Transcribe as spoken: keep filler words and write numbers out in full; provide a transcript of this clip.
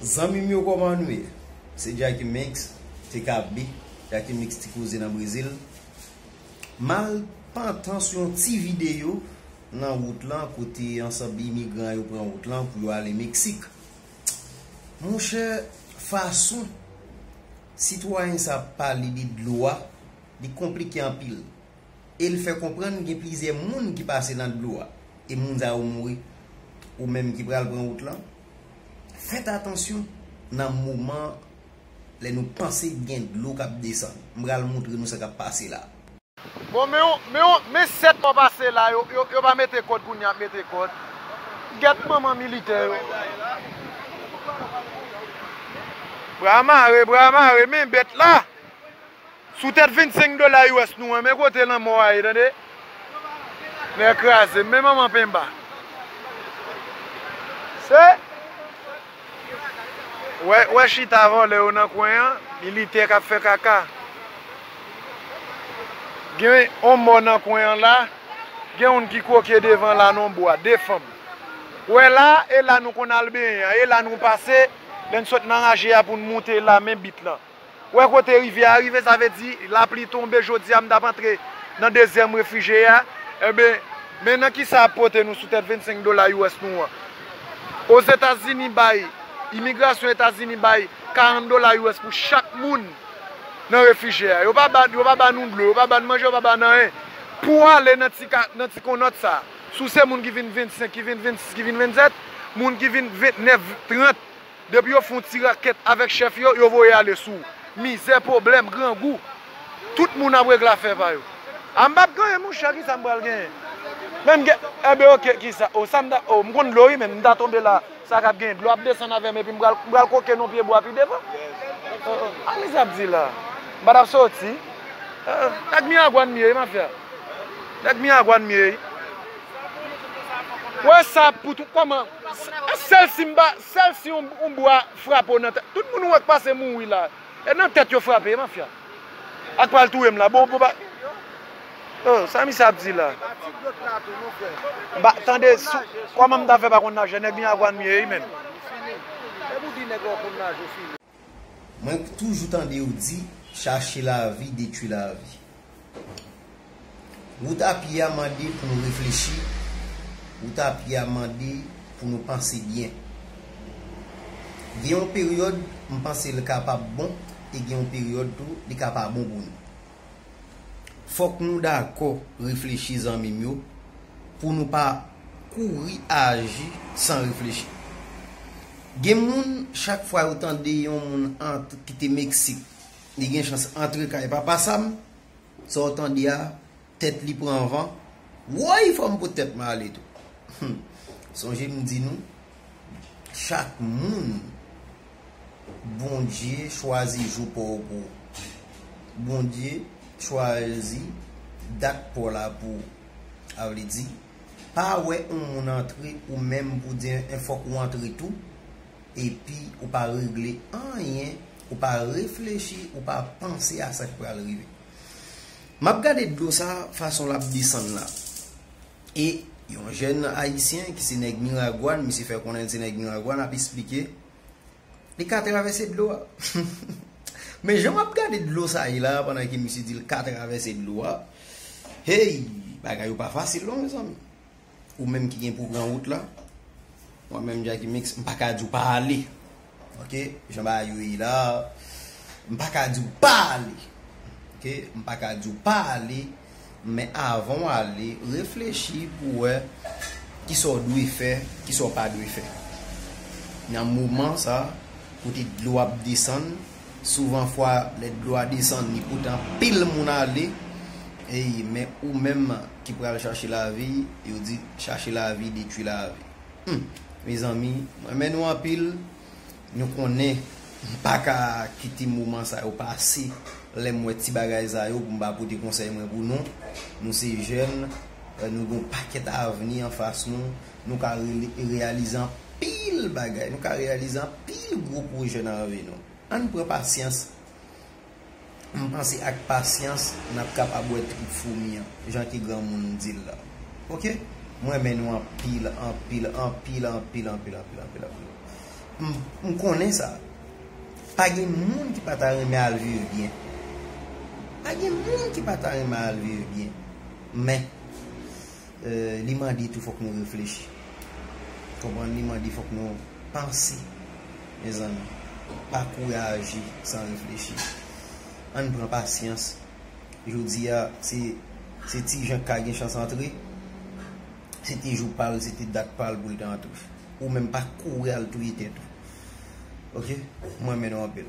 Zanmi m yo, kòman nou ye? Se Jacky Mix, T K B, Jacky Mix ti koze nan Brezil. M al pantan sou yon ti videyo nan wout lan, kote ansanm imigran yo pran wout lan pou yo ale Meksik. Monchè, fason sitwayen sa ap pale de dlo a, li konplike anpil. E l fè konprann gen plizyè moun ki pase nan dlo a. E moun sa yo mouri. Ou menm ki pral pran wout lan, fèt atansyon nan moman lè nou panse gen dlo k ap desann. M pral montre nou sa k ap pase la. Bon, men yon, men yon, men sèt mò pase la, yo, yo, yo pa mete kòd, kounye a ap mete kòd. Gèt manman militè yo. Bra mare, bra mare, men bèt la. Sou tèt vennsenk dola U S nou an, men kote lanmò a ye, tande? Nèg kraze, men manman penba. Se Wè, wè chita vòlè yo nan kwen an, militè k ap fè kaka. Gen yon mò nan kwen an la, gen youn ki kwoke devan la nan bwa, de fanm. Wè la, e la nou konn al benyen an, e la nou pase, lè n sot nan raje a pou n moute la, men bit lan. Wè kote rivyè a rive, sa vle di, lapli tonbe jodi a, m t ap antre nan dezyèm refijye a, enben, men nan kisa ap pote nou sou tèt vennsenk dola U S nou an. Ozetazini bay, imigrasyon Etazini bay karant dola U S pou chak moun nan refijye a. Yo pa ba, yo pa ba nou dlo, yo pa ba n manje, yo pa ba n anyen. Pou ale nan ti ka, nan ti konòt sa, si w se moun ki vin vennsenk, ki vin vennsis, ki vin vennsèt, moun ki vin ventnèf, trant, depi yo fè yon ti rakèt avèk chèf yo, yo voye ale sou ou. Mizè, pwoblèm, grangou. Tout moun ap regle afè pa yo. A m p ap genyen, monchè, kisa m pral genyen? Menm gen, enben, oke, kisa? O, sa m ta, o, m konn dlo, wi, men m ta tonbe la. Sa k ap genyen? Dlo ap desann avè m, epi m pral, m pral koke nan pye bwa pi devan. O, o, a, men sa ap di la. M pa t ap soti. O, o, nèg Miragwàn m ye, wi, mafya. Nèg Miragwàn m ye, wi. Wè sa pou tout, kòman? Sèl si m pa, sèl si yon, yon bwa frape w nan tèt. Tout moun ou wè k pase mouri la. E nan tèt yo frape, mafya. Ak pral touye m la. Bon, bon, ba. O, sa misye ap di la? Ba, tande, sou, kòman m ta fè pa konn naje? Nèg Miragwàn m ye, wi, menm. Mwen toujou tande yo di, chache lavi detwi lavi. Wout a pye a mande pou nou reflechi, wout a pye a mande pou nou panse byen. Gen yon peryòd, m panse l kapab bon, e gen yon peryòd tou, li ka pa bon pou nou. Fòk nou dakò reflechi, zanmi m yo, pou nou pa kouri aji san reflechi. Gen moun, chak fwa yo tande yon moun ant-, kite Meksik, li gen chans antre kay Papa Sam, sa w tande a, tèt li pran van, woy, fò m pot tèt mwen ale tou. Sonje m di nou, chak moun, Bondye chwazi jou pa w pou ou. Bondye chwazi dat pa w la pou ou. Sa vle di, pa wè yon moun antre, ou menm pou di, en, fòk ou antre tou, epi ou pa regle anyen, ou pa reflechi, ou pa panse a sa k pral rive. M ap gade dlo sa, fason l ap desann la. E yon jèn ayisyen ki se nèg Miragwàn, misye fè konnen l se nèg Miragwàn, ap esplike li ka travèse dlo a. Men jan m ap gade dlo sa ye la, pandan ke misye di l ka travèse dlo a, hey, bagay yo pa fasil non, mezanmi. Ou menm ki gen pou pran wout la, mwen menm, Jacky Mix, m pa ka di w pa ale. Oke? Jan bagay yo ye la, m pa ka di w pa ale. Oke? M pa ka di w pa ale, men avan w ale, reflechi pou w wè kisa w dwe fè, kisa w pa dwe fè. Nan moman sa, kote dlo ap desann, souvan fwa, lè dlo a desann, li pote anpil moun ale. Ey, men ou menm ki pral chache lavi, yo di, chache lavi, detwi lavi. Hmm, mezanmi, mwen renmen nou anpil. Nou konnen, m pa ka kite moman sa yo pase, lè m wè ti bagay sa yo, pou m pa pote konsèy mwen pou nou. Nou se jèn, eh, nou gen yon pakèt avni anfas nou, nou ka rele-, reyalize anpil bagay, nou ka reyalize anpil gwo pwojè nan lavi nou. Ann pran pasyans. M panse ak pasyans, n ap kapab wè trip foumi an, jan ke granmoun di l la. Oke? Mwen renmen nou anpil, anpil, anpil. M, m konnen sa. Pa gen moun ki pa ta renmen al viv byen. Pa gen moun ki pa ta renmen al viv byen. Men, euh, li mande tou fòk nou reflechi. Konprann? Li mande fòk nou panse, mezanmi. Pa kouri aji san reflechi. Ann pran pasyans. Jodi a, se, se ti jan k ka gen chans antre. Se te jou pa l, se te dat pa l pou l te antre. Ou menm pa kouri al touye tèt ou. Oke? Mwen renmen nou anpil.